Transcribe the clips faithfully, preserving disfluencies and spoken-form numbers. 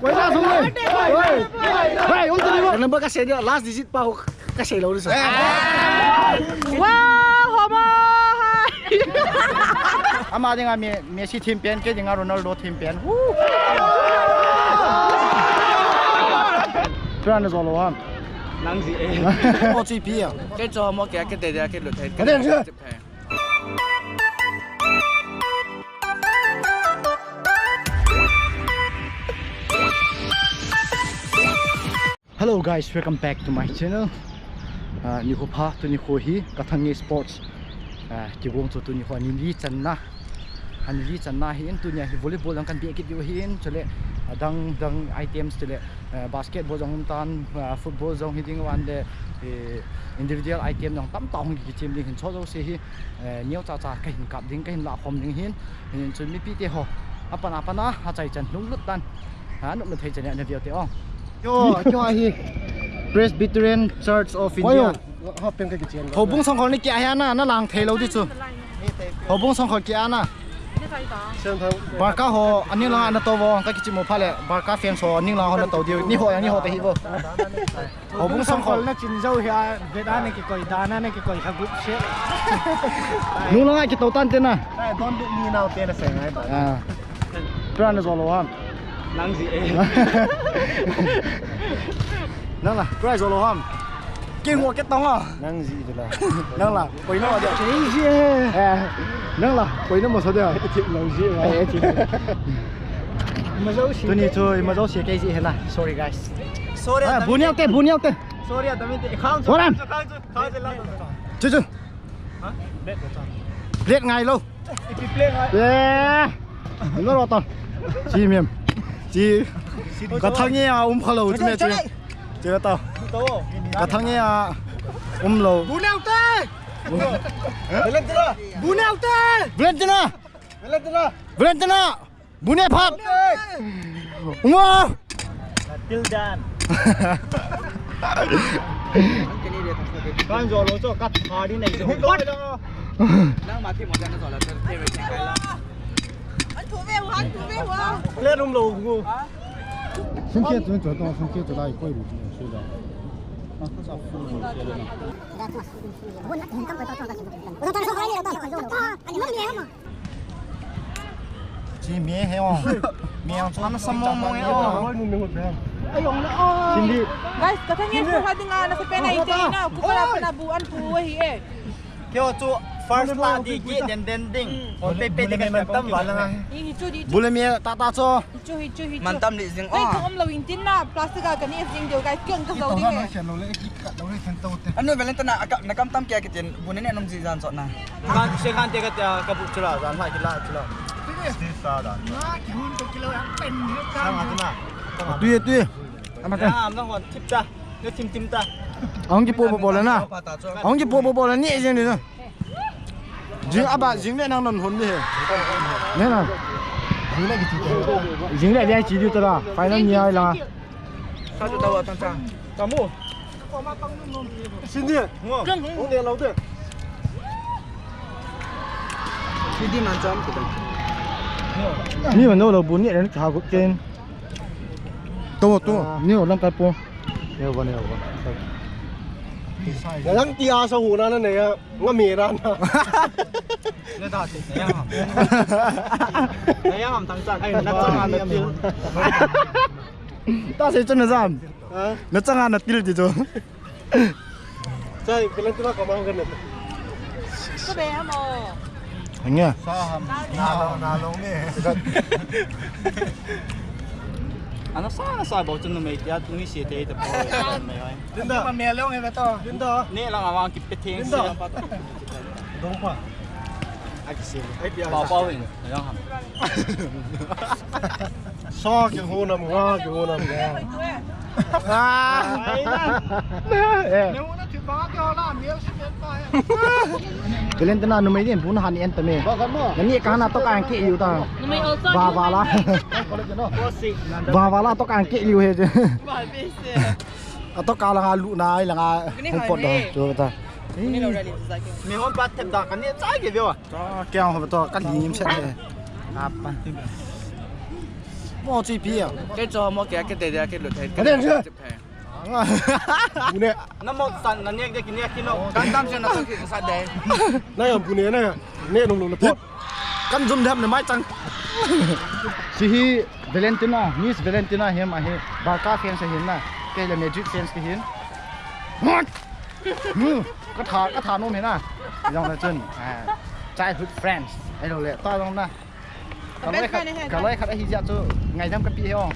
Koina sung le. Oi. Oi, um tadi ba. Number kasei dia, last digit pa ho kasei lou le sa. Wow, homo. Ama dinga Me-, Messi team pen, kei dinga Ronaldo team pen. Woo. Koi a na jo lou ham? Nang ji e. O chi pi a. Kei jo mo kei a kei te dia kei lut thei. Ade, ade. Hello guys, welcome back to my channel. Ah, nikho pha, tuni kho hi Kathange Sports. Ah, kigong chu tuni kho ani li channa. Ani li channa hin tunia hi volleyball jong kan beh kit diu hin, chule, ah, dang, dang items chule, ah, basketball jong um tan, ah, football jong hi ding van le, eh, individual item jong tamtah hung kichem ding hin, chu jouse hi, eh, neocha cha kahin kap ding, kahin lah khom ding hin, hin chun mipi te ho. Apan apan a, achai chan lunglut tan. Ha, nopna thei chan a na veu te ong. Kio, kio ahi. Presbyterian Church of India. Houbung sangkhol ni kia hi a na, na lang thei lou di chu. Houbung sangkhol kia na. Barca ho, ani lang a na tou vo, ka kichi mo pha le, Barca fans ho, ani lang ho na tou di, ni ho, ni ho te hi vo. Houbung sangkhol na chin jo hi a, vet a na kikoi, dan a na kikoi, ha gup se. Nung lang a kitou tan te na. Ai, don't look me now, te na sei ngai ba. Ah. Koi a na jo lou ham? Nang ji e. Nang la, koi a jo lou ham? Kei ngo ke tong a. Nang ji de la. Nang la, koi na de. Kei ji e. Eh. Nang la, koi na mo so de. Nang ji e. Eh, eh, ji. Ima jo si. Tuni chu, ima jo si kei ji he na. Sorry guys. Sorry. Ah, bu niau te, bu niau te. Sorry, ah, tami te. Khang chu, khang chu, khang chu, khang chu la. Chu chu. Ha? Plate ngai lou. Ipi plate ngai. Eh. Ngai lou ta. Chi mem. Chi. Ka thang e a um kha lou chu me chi. Chi ta. Ka thang e a um lou. Bu niau te. Valentina. Bu niau te. Valentina. Valentina. Valentina. Bu ne phat. Ngo. Til dan. Kan jo lou chu ka tha di nei chu. Nang ma thi mo kan jo la te re kai la. An thu ve wa, an thu ve wa. Le rum lou gu. Sung ke tu cho to, sung ke tu lai koi ru chu da. Chi me he o. Me ang chu na sa mong mong he o. Ai, ong na, oi. Cindy. Guys, ka thang e, ko ha dinga na sa pen ai te na, ko ka la pa na bu an pu hi e. Keo chu first la di ki den den ding. O pe pe de ka tam ba la nga. Hi chu di. Bu le me ta ta cho. Hi chu, hi chu, hi chu. Man tam li jing. Guys, o. Ka um lou in tin na plastic a ka ni jing deu, guys, keng ka zo ding e. Anu Valentina, na kam tam kia kitin, bu ne ne nom ji jan chot na. Kan se kan te ka ta ka bu chula jan ha kila chula. Sisa da. Na ki hun ko kilo yang pen ni ka. Sama tu na. Tu ye, tu ye. Ama ta. Ya, am na hon tip ta. Ne tim tim ta. Ahung kipo po po le na. Ahung kipo po po le ni jing ni na. Jing aba jing le nang non hon ni he. Ne na. Jing le ki ti. Jing le dia chi diu ta da. Final ni ai la. Sa tu ta wa tang tang. Kamu. Cindy. Ngo. Ong ne lau de. Cindy man cham tu. Ni man no lo bu ni ren ka gu ken. To to. Ni o lang kai po. Ne wa ne wa. Lang ti a sa hu na na ne ya. Nga me ran. Ne ta ti. Ne ya. Ne ya ham tang chan. Ai na ta ma na ti. Ta sei chun na jam. Ha? Na changa na til ti chu. Chai, kelen tu na ka ma kan na. Ka be ha mo. Anga. Sa ham. Na lo, na lo me. Ana sa na sa bo chun me tia tu ni si te te po me ai. Din da. Ma me lo nge to. Din da. Ni lang awang ki pe theng si. Dong pa. Ai ki si. Ai pia. Pau pau hin. Yang ham. Sa ki ho nam nga, ki ho nam nga. Ah. Ai na. Eh. Ne ho na chu ba ki ho la, mi si men pa. Valentina numei din bu na han en ta me. Ba kan mo. Na ni ka na to kan ki yu ta. Numei also. Ba ba la. Ba ba la to kan ki yu he. Ba be se. A to ka la nga lu na ai la nga. Hung pot do. Chu ta. Mi hon pat thep da kan ni cha ke veo. To, kya ho to, ka lim se de. Apa. Mo chi pi a. Kei cho mo kei a kei te dia kei lut thei. Ka den che. Pune. Na mo san na nek de ki nek ki no. Kan tam che na ka ki sa de. Na ya pune na ya. Ne nung nung na pot. Kan zum dem na mai chang. Chi hi Valentina, Miss Valentina hi ama hi. Barca fans ahin na. Kei le Madrid fans kahin. Hmm. Ka tha, ka tha nom hi na. Jong le chun. Ah, childhood friends. Ahilou le. Ta jong na. Ka loi khat, ka loi khat ahi jeh chu ngaidam ka pe hi o.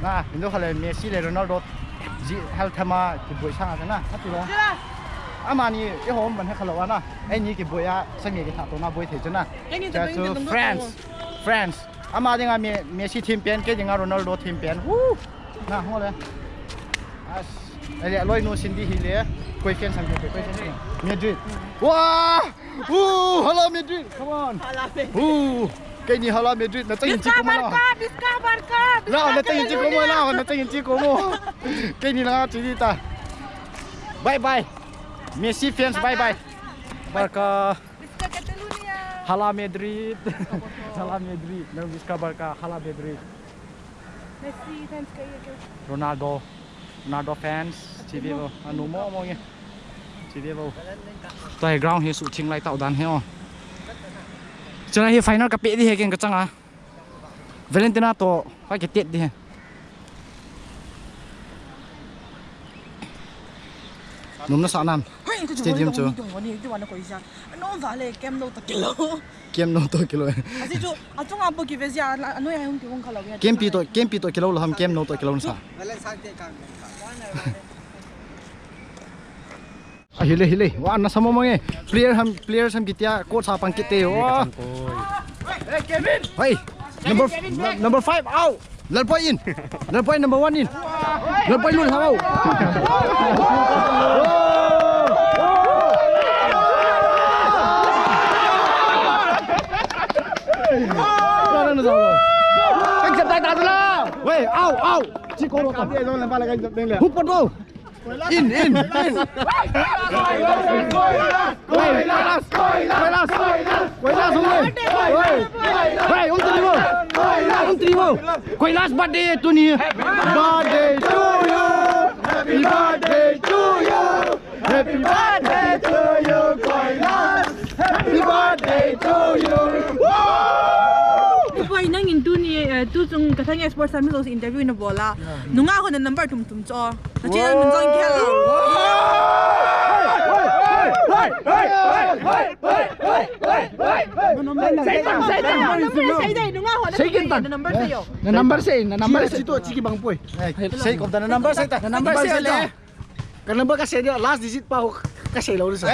Na, min do kha le Messi le Ronaldo ji hal thama kiboi sang a na. Ati lo. Amani eiho um ban he kha lou a na. Eini kiboi a, sami kitha to na boi thei chu na. Chu friends. Friends. Ama dinga Me-, Messi them pen, kei dinga Ronaldo them pen. Woo! Na, ho le. As, ale, loi nu Cindy hi le. Koi fan sang koi, koi fan sang. Madrid. Wah! Ooh, hala Madrid. Come on. Hala Madrid. Ooh, keini hala Madrid. Na chang in chi ko ma la. Barca, Barca, Barca. La, na chang in chi ko ma la, na chang in chi ko ma. Keini la chi di ta. Bye bye. Messi fans, bye bye. Barca. Visca Catalunya. Hala Madrid. Hala Madrid. Na Visca Barca, hala Madrid. Messi fans kahi ke? Ronaldo. Ronaldo fans. Chi ve vo. Anu mo mo nge. Chi ve vo. Tua hi ground hi suhtheng lai tau dan hi o. Chuna hi final ka pe di hi ken ka chang a. Valentina to ka kitet di hi. Nom na sa nam. Stadium chu. Ano vale, Camp Nou to kilo. Camp Nou to kilo. Asi chu, achunga po kive jia, anoi hai hung kihung kha lou ya. Camp pi to, Camp pi to kilo lo ham, Camp Nou to kilo sa. Ahile, hile. Wa, na samo mange. Player ham, players ham kitia, coach ha pang kit te. Wa. Hey, Kevin. Hey. Number, number five out. Lalpoi in. Lalpoi number one in. Lalpoi lui sao. Wei, out, out. Chi ko lo ka. Hupo do. In, in, in. Koilas, koilas, koilas, koilas, koilas, hung le. Hei, hung trivo. Hung trivo. Koilas birthday tuni. Birthday to you. Happy birthday to you. Happy birthday to you, Koilas. Happy birthday to you. Woo! Boy, nangin tuni, eh, tu chung Kathang Sports Summit lo interview na bola. Nunga ho na number tum tum cho. Na channel mun jong khel lo. Sei tang, sei tang. Number sei dai, nunga ho na sei kin tang. Number sei yo. Na number sei, na number sei. Chi to, chi kibang poi. Sei ko ta na number sei ta. Na number sei le. Ka number ka sei dia, last digit pa ho ka sei lo sa.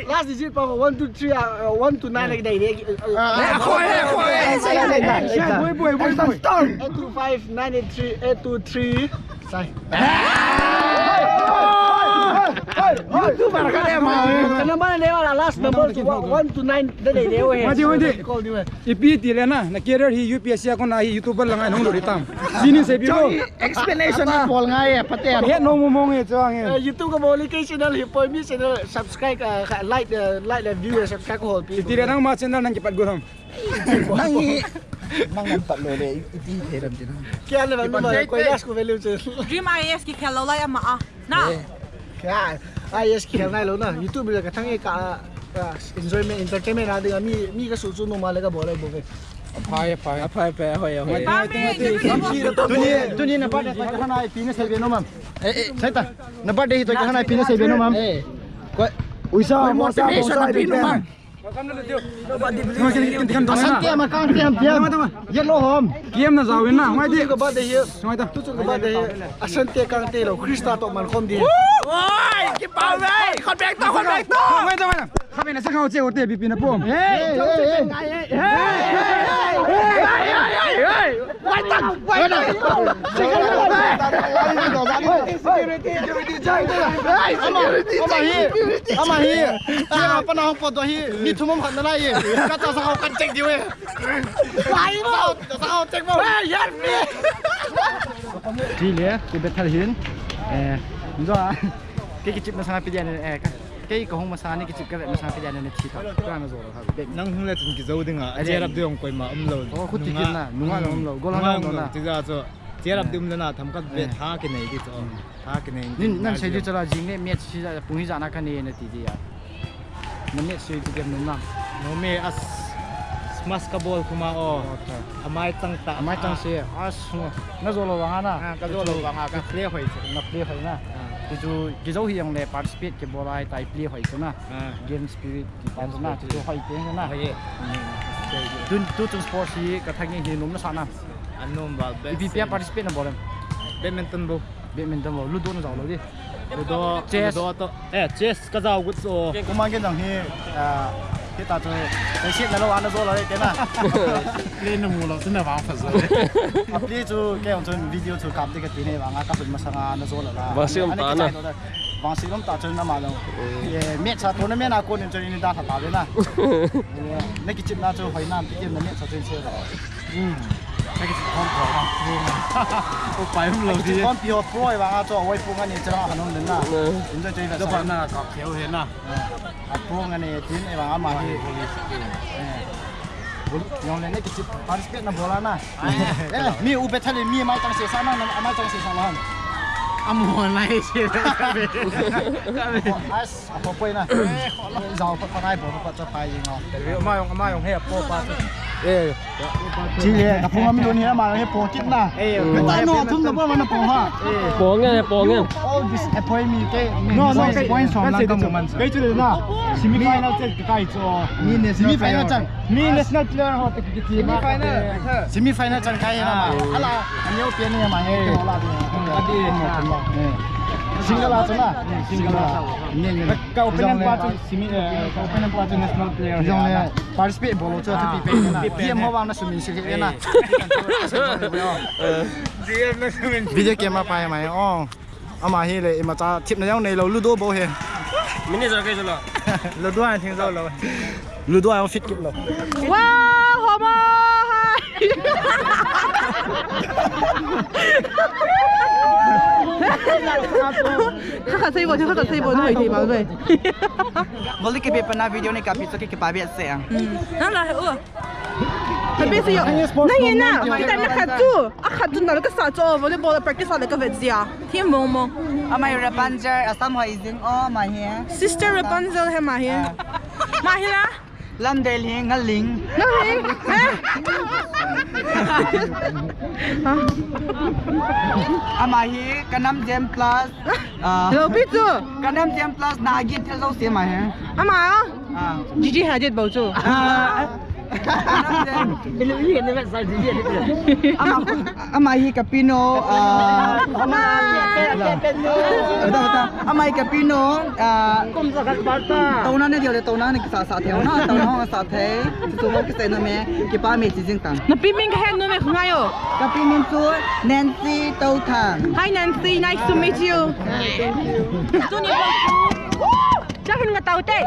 Last digit pa ho one two three, uh, one to nine lagi dai dai. Boy, boy, boy, boy. Eight two five, nine eight three, eight two three. Sai. YouTuber ka le ma. Ka number ne wala last number one to nine dai dai dai. Mati, mati. Call ni we. Ipi ti le na, na career hi U P S C a kon a hi YouTuber langa hung lou di tam. Sini se bi lo. Explanation na bol ngai e, pate. He no mo mo nge chuang e. Eh, YouTube ka bol kei channel hi poi, mi channel subscribe, ah, like, eh, like le view, eh, subscribe ko hol pi. Ti le nang ma channel nang kipat go tham. Nang hi, nang nang pat lo le, iti the ram ti na. Kya le ban ma, Koilas ko value che. Dream I A S ki khel lo lai ama a. Na. Eh. Kya, I A S ki khel nai lo na. YouTube le ka thang e ka, ka enjoyment, entertainment a ding a mi, mi ka su su no ma le ka bol ai bo ve. Aphai, aphai. Aphai, aphai, aphai. Tuni, tuni na birthday to ka hana ipi na sei be no mam. Eh, eh. Sei ta. Na birthday to ka hana ipi na sei be no mam. Eh. Ko, uisa, motivation na pi no mam. Asante ama kang tiam tiam. Yellow home. Game na jao in na, ngai di. Ka birthday hi. Ngai ta. Tu chu ka birthday hi. Asante kang te lo. Krista to man khom di. Oi, ki pau ve. Khon bek to, khon bek to. Ngai ta, ngai ta. Khabe na sa khau che o te bi pi na pom. Hey, hey, hey. Hey, hey, hey. Wai ta, wai ta. Ama hi, ama hi. Ama hi. Kira pa na hong po do hi. Ni thum om khat na lai. Ka ta sa khau kan check di we. Lai mo. Sa khau check mo. Hey, help me. Ti le, ku bethal hin. Eh, njo a. Ke ki chip na sa pi dia ne, eh, ka. Kei kahung masang ni kichip kavet masang kei jana nathi ta. Kana jo lo ha. Nang hung le chun kijou ding a. Cheer up ding koima umlou. Oh, khuti kin na. Nunga lo umlou. Gol hang lo na. Tija cho. Cheer up ding umlou na tham kavet tha kinei di cho. Tha kinei. Nin nang sei di cho la jing ne match si ja pung hi jana kanei nati di a. Na match sei di game nung na. No me as smash ka bol kuma o. Amai chang ta. Amai chang se. As na jo lo vang a na. Ka jo lo vang a ka play hoi. Na play hoi na. Ti chu kijou hi jong le participate kibol a hi tai play hoi chu na. Game spirit kipan chu na. Ti chu hoi te na. Tun tu chung sports hi ka thang hi nom na sa na. Anom ba. Ipi pia participate na bol em? Badminton bo. Badminton bo. Ludo na jao lo di. Ludo. Chess. Ludo to. Eh, chess ka jao gut so. Kuma ke jong hi, ah, hita chu. Ka sit na lo ana jo lo ke na. Play na mu lo, chu na vang pha jo. A play chu ke jong chun video chu kap de ka ti ne vang a ka pun masanga na jo lo la. Vangsi um ta na. Vangsi um ta chun na ma lo. Eh, match a tournament a kon in chun ni da tha ta le na. Na kichip na chu hoi na, kichip na match a chun se. Hmm. Ka kichip khom khom. O pai um lo di. Khom pi ho pro e vang a chu, oi pro nga ni chang a nom den na. Enjoy choi da. Da ba na ka kheu he na. A pro nga ni tin e vang a ma hi. Jong le ne kichip participate na bol a na. Eh, mi u be thali mi mai tang se sa na, mai tang se sa la han. Amo lai se. As, a po poi na. Jao pa pa nai po pa cha pai jing o. Ama jong, ama jong he po pa. Eh. Chi le, ka phong ami lon he ama jong he po kit na. Eh. Ka tai no thum na po ma na po ha. Po nge, po nge. All disappoint me ke. No, no, point som lang ka mo man sa. Kai chu le na. Semi final che kai chu. Ni ne semi final chang. Ni national player ho te ki semi final. Semi final chang kai na ma. Ala, ani o pe ni ma he ke la. Adi. Single la chang na. Single la. Ni ni. Ka opponent pa chu semi, eh, ka opponent pa chu national player. Jong le participate bol chu thapi pe na. D M ho bang na sumin si ke na. Video game a pai mai. Oh. Ama hi le, imacha thipna jong nei lo, Ludo bo he. Mini jo ke jo lo. Ludo a thing jo lo. Ludo a fit kit lo. Wow, homo hai. Kha kha sei bo, kha kha sei bo, noi thei ba noi. Bol ke be pa na video ni ka pi so ke ke pa be se ang. Hmm. Na la, oh. Tapi sa'yo, nang ina, kita na khat chu. A khat chu na ka sa chu, volleyball practice a le ka vet zia. Team mong mong. Amai Rapunzel, Assam hoi jing, oh, amai hi. Sister Rapunzel he amai hi. Amai hi la? Lamdel hi, Ngaling. Ngaling? Eh? Amai hi, Kanam Jem plus. Ah. Hello, Pitu. Kanam Jem plus, na agit thel jo si amai hi. Amai, oh? Ah. Gigi Hadid bol chu. Ah. Ama, ama hi kapino, ah, ama, ama hi kapino, ah, touna na diu le touna na kisa sa thei, na touna ho sa thei, chu mo kisa na me, kipa me chi jing tang. Na pi min ka hen nu me ngai o. Ka pi min chu Nancy Touthang. Hi Nancy, nice to meet you. Tuni Chahin nga tau te.